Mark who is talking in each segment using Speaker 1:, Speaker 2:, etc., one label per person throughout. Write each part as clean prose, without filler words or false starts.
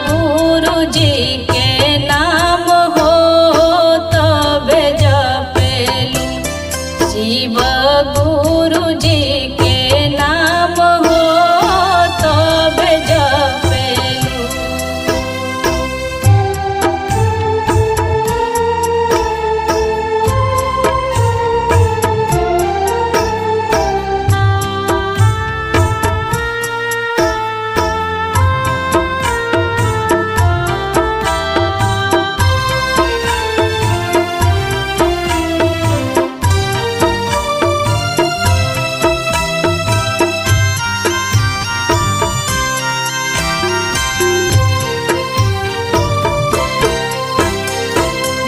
Speaker 1: गुरु जी के नाम हो तबे जपेलू। शिव गुरु जी के नाम हो तबे जपेलू।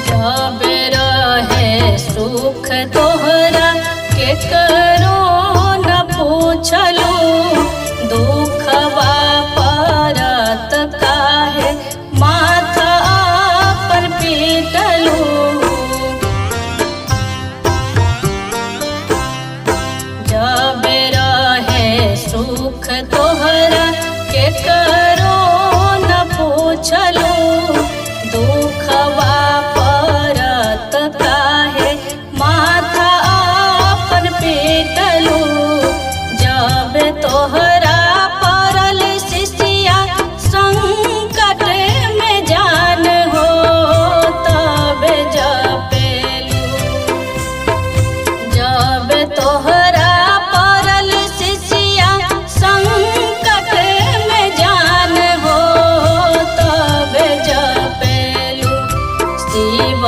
Speaker 1: जब रहे सुख तोहरा के करो न पूछलू, दुखवा परत काहे माथा पर पीटलू। जब रहे सुख तोहरा के करो न पूछलू, दुखवा परत काहे माथा अपन पीटलू। जब तोहरा परल शिष्या संकट में जान हो तब जपेलू। जब तोहरा परल शिष्या संकट में जान हो तब जपेलू। शिव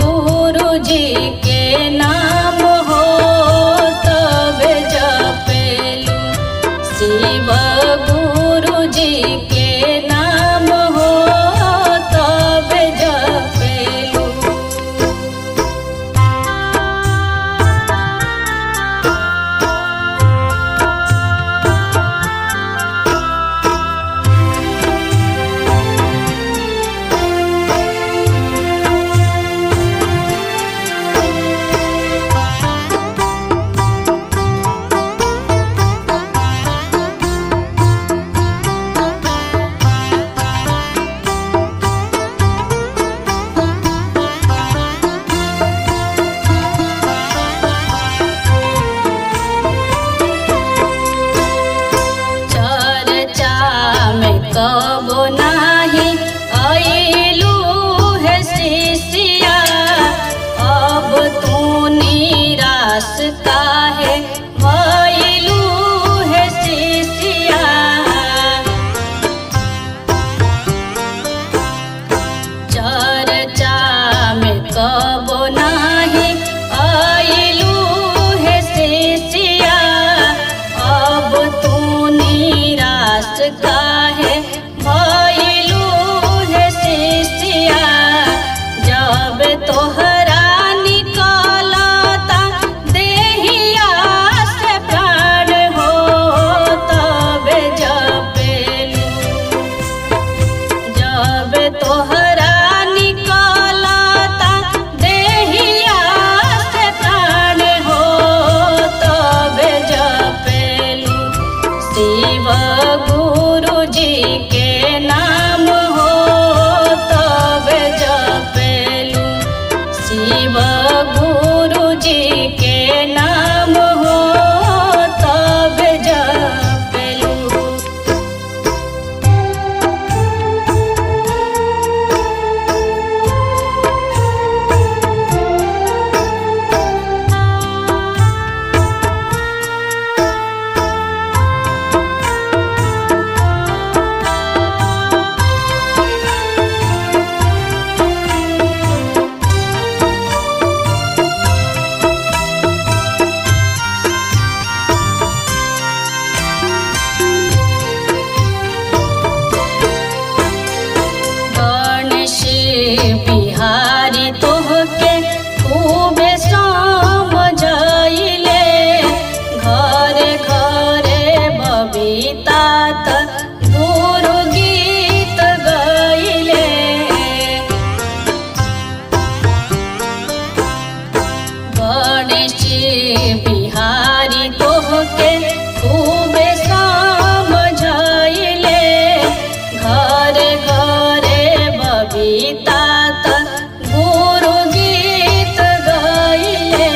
Speaker 1: गुरु जी के नाम हो तब जपेलू। शिव गुरु जी के नाम हो तब जपेलू। चर्चा में कबो नाही अइलू है शिष्या, अब तू निराश काहे भइलू है शिष्या। चर्चा में कबो नाही अइलू है शिष्या, अब तू निराश काहे भइलू है शिष्या। जब तोहरा निकलता देहिया से प्राण हो तब जपेलू। जब तोहरा निकलता देहिया से प्राण हो तब जपेलू। शिव गुरु जी के नाम हो तब जपेलू। शिव गुरु जी के नाम हो तब जपेलू। घरे घरे बबीता त गुरु गीत गईले।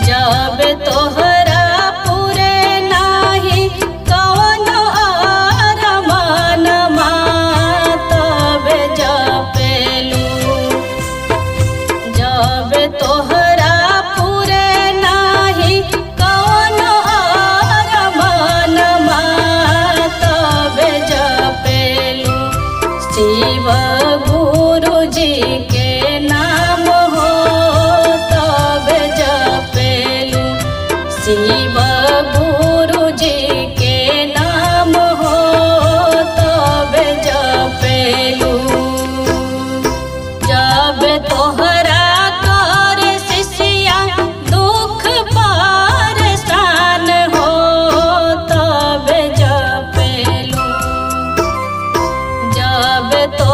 Speaker 1: जब तोहरा पुरे नाही कवनो अरमानमा तबे जपेलू। जब तोहरा पुरे नाही कवनो अरमानमा तबे जपेलू शिव गुरु जी के नाम हो तबे जपेलू। शिव गुरु जी के नाम हो तबे जपेलू। जब तोहरा कर शिष्या दुख परेशान हो तब जपेलू। जब तो